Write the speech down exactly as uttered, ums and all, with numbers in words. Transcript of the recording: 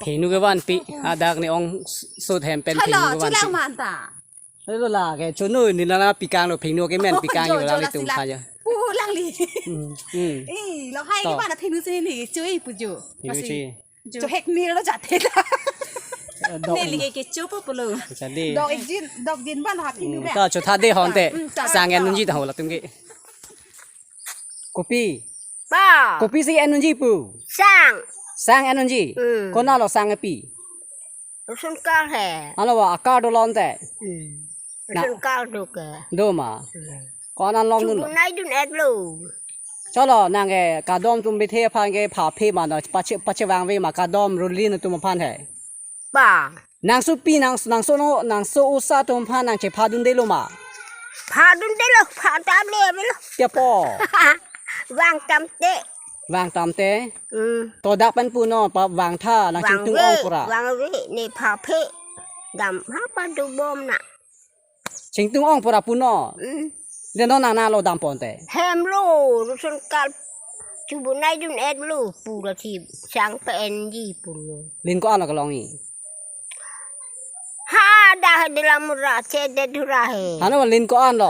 Phinu kevanpi, adak ne ong sut hem pen phinu Halo, kevanpi. Chulang manta. Halo la ke chunu ni la pikang lo phinu ke men Oh, pikang jo, jo, la alangli tum sila. Khaja. Pu alangli. Hmm, hmm. Eh, lo hai To. Ke mana phinu si ni, chui pu jo. Phinu Masih. Si. Jo hek ni lo jate la. Eh, dok. Neli ke kecho po pulo. Jadi. Dok jin, dok jin ban ha phinu Hmm, ba. Ta chotha de hon te. Hmm, ta, Sang ta. En unji ta ho latum ke. Kopi. Pa. Kopi si en unji pu. Sang. Sang en unji. Hmm. Konat lo sang epi. Rusun kal he. Alo wa akar do lon te. Hmm. Na. Rusun kal do ke. Do ma. Hmm. Konat long dun lo. Chubunai dun et lo. Cholo nang ke kadom tum bithe aphan ke phaphe ma na pache pache vangve ma kadom rulin tum aphan he. Pa. Nangsopi nang nangsono nangso usa tum aphan nang chephadunde lo ma. Phadunde lo, phadam le lo. Kya po. Vang tam te. Vang tam te. Hmm. To dak pen puno pa vang tha nang Vang chingtung ve, ong pura. Vang ve, ne phaphe. Dam ha pa do bom na. Chingtung ong pura puno. Hmm. Deno nang nalo dam pon te. Hem lo, rusun kal chubunai dun et lo, pura si sang pe enji pulo. Lin ko-an lo kelong i. Ha dah de la mura che de dura he. Hano lin ko-an lo.